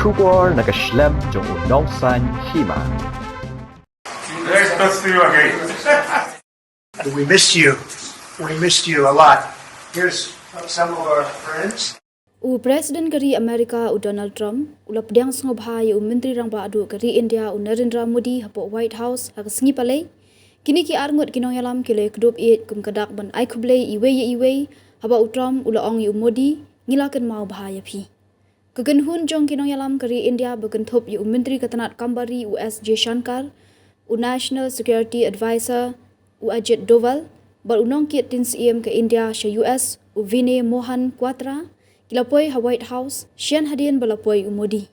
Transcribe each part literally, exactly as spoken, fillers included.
Khubor na ka shlem jong u nongsaiñ hima. Nice to see you again. We missed you. We missed you a lot. Here's some of our friends. U President ka ri Amerika u Donald Trump u la pdiang sngewbha ïa u Myntri Rangbah Duh ka ri India u Narendra Modi hapoh White House ha ka sngi Palei. Kine ki arngut ki nongïalam ki la ïakdup ïeit kum ka dak ban ai khublei iwei ïa iwei, haba u Trump u la ong ïa u Modi, ngi la kynmaw bha ïa phi. Ka kynhun jong ki nongïalam ka ri India ba kynthup ïa u Myntri ka tnat kam bar ri u S Jaishankar, u National Security Advisor u Ajit Doval, bad u nongkit tien syiem ka India sha U S u Vinay Mohan Kwatra, ki la poi ha White House shane hadien ba la poi u Modi.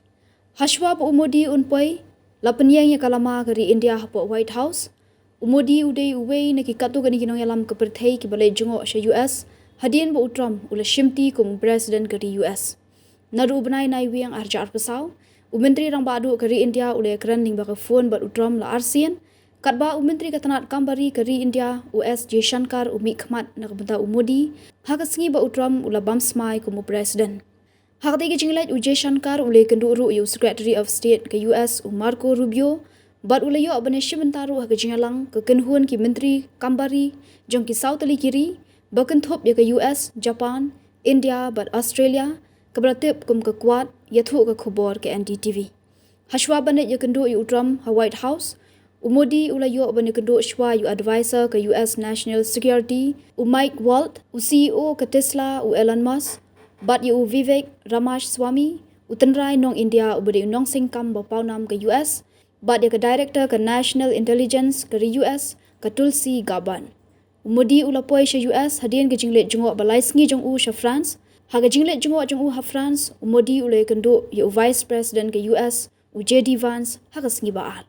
Hashwa ba u Modi un poi, la pynïeng ïa ka lama ka ri India hapoh White House. U Modi u dei uwei na ki katto katne ki nongïalam ka pyrthei ki ba leit jngoh sha U S hadien ba u Trump u la shimti kum u President ka ri U S. Naduh u bnai Naiwieng ar hajar arphew saw, u Myntri Rangbah Duh ka ri India u la ïakren lyngba ka phone bad u Trump la arsien, katba u Myntri ka tnat kam bar ri ka ri India u S Jaishankar u mihkhmat na ka bynta u Modi ha ka sngi ba u Trump u la bam smai kum u President. Ha katei ka jingleit u Jaishankar u la ïakynduh ruh ïa u Secretary of State ka U S u Marco Rubio, bad u la ïoh ban ïashim bynta ruh ha ka jingïalang ka kynhun ki myntri kam bar ri jong ki saw tylli ki ri, ba kynthup ïa ka U S, Japan, India bad Australia, kaba la tip kum ka Quad, ïathuh ka khubor ka N D T V. Hashwa ban leit ïakynduh ïa u Trump ha White House, u Modi u la ïoh ban ïakynduh shwa ïa u advisor ka U S National Security u Mike Waltz, u C E O ka Tesla u Elon Musk, bad ïa u Vivek Ramaswamy, u tynrai nong India uba dei u nongseng kam ba pawnam ka U S, bad ïa ka Director ka National Intelligence ka ri U S ka Tulsi Gabbard. U Modi u la poi sha U S hadien ka jingleit jngoh ba lai sngi jong u sha France. Ha ka jingleit jngoh jong u ha France, u Modi u la ïakynduh ïa u Vice President ka U S u J D Vance ha ka sngi ba ar.